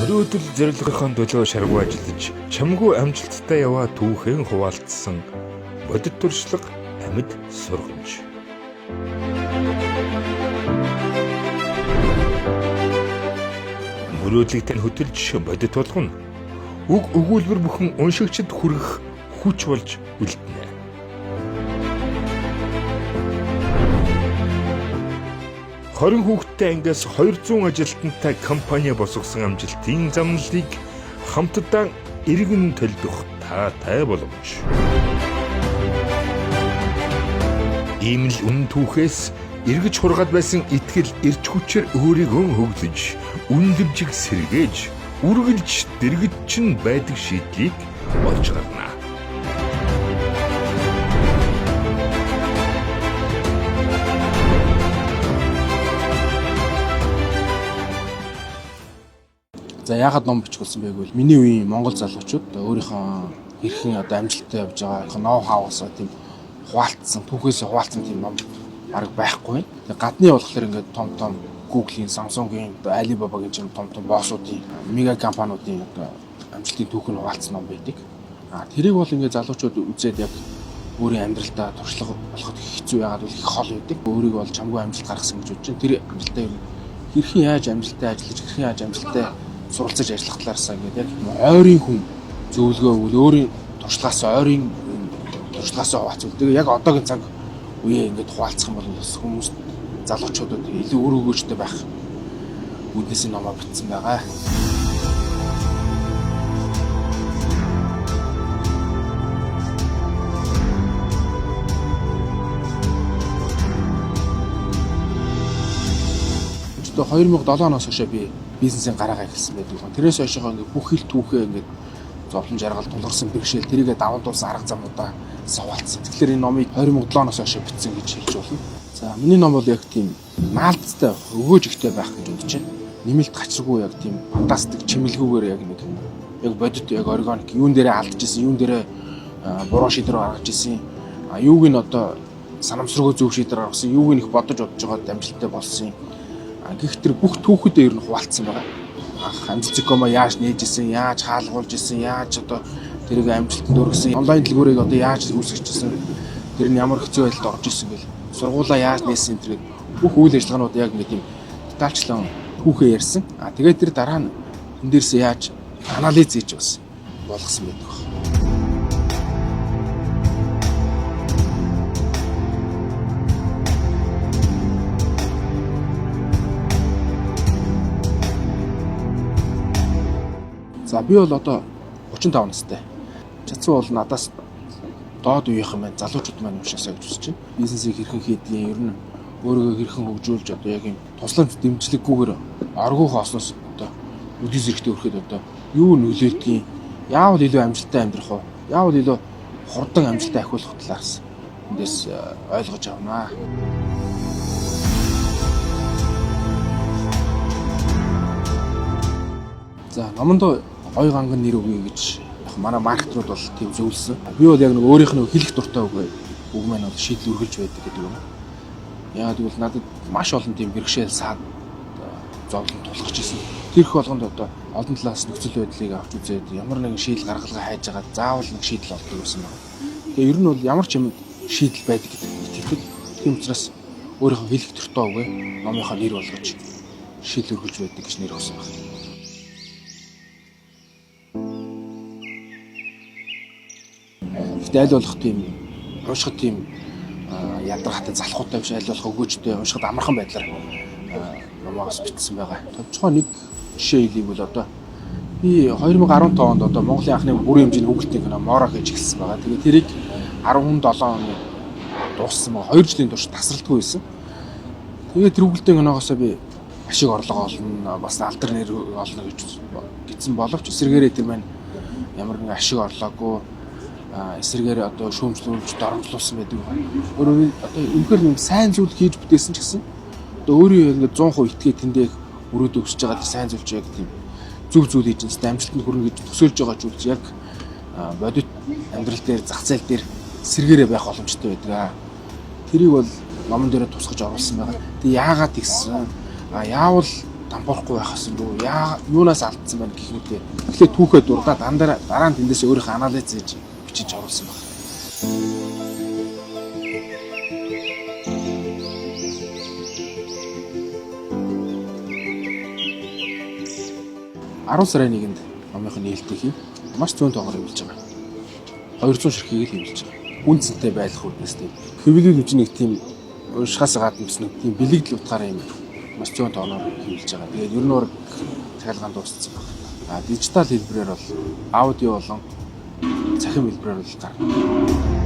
Мөрөөдөл зорилгынхон төлөө шаргуу ажиллаж, чамгүй амжилттай яваа түүхэн хуваалцсан бодит туршлага, амьд сургамж. Мөрөөдлийг тань хөтөлж бодит болгоно. Үг өгүүлбэр бүхэн уншигчид хүргэх хүч болж үлдэнэ. 20 хүүхэдтэй ангиас 200 ажилтнтай компани босгосон амжилтын замналыг хамтдаа иргэн төлдөх таатай боломж. Ийм л үнэн түүхээс эргэж хургаад байсан итгэл эрч хүчээр өөрийгөө хөглөж, үнэлэмжийг сэргээж, үргэлж дэргэдчин байдаг шийдлийг олж гарна. За, яагаад ном бичих болсон бэ гэвэл миний үеийн монгол залуучууд өөрийнхөө хэрхэн одоо амжилттай явж байгаа ноу хауусаа тийм хуваалцсан, түүхээсээ хуваалцсан тийм ном бараг байхгүй. Тэгээ гадны болохоор ингээд том том Google-ийн, Samsung-ийн, одоо Alibaba-гийн ч юм том том боссуудын, мега компаниудын одоо амжилтын түүх нь хуваалцсан ном байдаг. А тэрийг бол ингээд залуучууд үзээд яг өөрийн амьдралдаа туршлага болоход хэцүү, яагаад бол их хол байдаг. Өөрийгөө бол чамгүй амжилт гаргасан гэж бодож байна. Тэр амжилтаа ер нь хэрхэн яаж амжилттай ажиллаж, хэрхэн яаж амжилттай суралцаж ажиллах талаараасаа ингээд яг ойрын хүн зөвлөгөө өгвөл өөрийн туршлагаас, ойрын туршлагаасаа хуваалцвал, тэгээ яг одоогийн цаг үеэ ингээд хуваалцах юм бол бас хүмүүс залуучуудад илүү үр өгөөжтэй байх үүднээс номоо бичсэн байгаа. Одоо 2007 оноос хойш би бизнесийн гараагаа эхэлсэн байдаг. Тэрээс хойшоо ингээд бүх хил түүхээ ингээд зовлон жаргал тулгарсан бэрхшээл, тэрийгэ даван туулсан арга замуудаа саваалцсан. Тэгэхээр энэ номыг 2007 оноос хойш бичсэн гэж хэлж болно. За, миний ном бол яг тийм наалдтай, өгөөж ихтэй байх гэж бодож байна. Нэмэлт гачиргүй, яг тийм фантастик чимэлгүүгээр, яг нэг яг бодит, яг органик, юун дээрээ алдчихсан, юун дээрээ буруу шийдвэр гаргаж исэн, юуг нь одоо санамсаргүй зөв шийдвэр гаргасан, юуг нь их бодож бодож байгаад амжилттай болсон. Гэх тэр бүх түүхэдээ ер нь хуваалцсан байгаа. Анх амжилт.com яаж нээж исэн, яаж хаалгуулж исэн, яаж одоо тэрийг амжилтанд өргөсөн, онлайн дэлгүүрийг одоо яаж үүсгэж исэн, тэр нь ямар хэцүү байдалд орж исэн гэл, сургуулаа яаж нээсэн, тэр бүх үйл ажиллагаанууд яг ингээд юм детальчлан түүхээ ярьсан. А тэгээд тэр дараа нь энэ дээрсээ яаж анализ хийж бас болгосон байдаг байна. За, би бол одоо 35 настай. Чадсан бол надаас доод үеийнхэн маань, залуучууд маань уншаасаа гэж хүсэж байна. Бизнесийг хэрхэн хийдгийг, ер нь өөрийгөө хэрхэн хөгжүүлж одоо яг юм тусламж дэмжлэггүйгээр оргуу хоосноос одоо үдээс эрэхтэй өрөхөд одоо юу нөлөөлдгийг, яавал илүү амжилттай амьдрах вэ? Яавал илүү хурдан амжилттай ахиулах талаас эндээс ойлгож авнаа. За, номонд гоё ганган нэр өгье гэж яг манай маркетрууд бол тийм зөвлөсөн. Би бол яг нэг өөрийнх нь хэлэх дуртай үг үг маань бол шийдэл үргэлж байдаг гэдэг юм. Яагаад гэвэл надад маш олон тийм бэрхшээл, саад, зовлон тулгарч ирсэн. Тэр их болгонд одоо олон талаас нөхцөл байдлыг авч үзээд ямар нэгэн шийдэл гаргалгаа хайж байгаа заавал нэг шийдэл олдог байсан байна. Тэгээ ер нь бол ямар ч юм шийдэл байдаг гэдэг итгэдэг. Тийм учраас өөрийнхөө хэлэх дуртай үгээ номынхоо нэр болгож шийдэл үргэлж байдаг гэж нэр өгсөн байна. Гэхдээ аль болох тийм уншихад тийм ядаргаатай, залхуутай биш, аль болох өгөөжтэй, уншихад амархан байдлаар номоос бичсэн байгаа. Товчхон нэг жишээ хэлье бол одоо би 2015 онд одоо Монголын анхны бүрийн хэмжээний хүүхэлдийн кино Моро хийж эхэлсэн байгаа. Тэгээ тэрийг 17 оны дууссан байгаа. 2 жилийн турш тасралтгүй байсан. Тэгээ тэр хүүхэлдийн киногоосоо би ашиг орлого олно, бас алдар нэр олно гэж гэсэн боловч эсрэгээрээ тэр маань ямар нэгэн ашиг орлоогүй, эсрэгээр одоо шүүмжлүүлж, доромжлуулсан байдаг. Өөрөө одоо үнэхээр юм сайн зүйл хийж бүтээсэн ч гэсэн одоо өөрийн ингээд 100% итгээ тэндээ өрөөдөө өсөж байгаа тэр сайн зүйл чи яг тийм зөв зүйл хийж энэ амжилтанд хүрнэ гэж төсөөлж байгаа зүйл яг бодит амьдрал дээр, зах зээл дээр сэргээрээ байх боломжтой байдаг. Тэрийг бол номон дээр тусгаж оруулсан байгаа. Тэг яагаад тэгсэн? А яавал Дампуурахгүй байх гэсэн дүү. Яа юунаас алдсан байна гэх мэт. Тэгэхээр түүхээ дурдаад дандаа дараа нь тэндээс өөрийнхөө анализ хийж бичиж оруулсан байна. 10 сарын 1-нд номынх нь нээлтийг хийв. Маш зөөн тоогоор хэвлэж байгаа. 200 ширхгийг л хэвлэж байгаа. Үн цэнтэй байх үүднээс тийм. Хэвлэлийн үжи нэг тийм уншихаас гадна бас нэг тийм бэлэгдэл утгаараа юм маш зөөн тооноор хэвлэж байгаа. Тэгээд ер нь ураг захиалгаан дууссан байна. А дижитал хэлбэрээр бол аудио болон цахим хэлбэрээр бол гарна.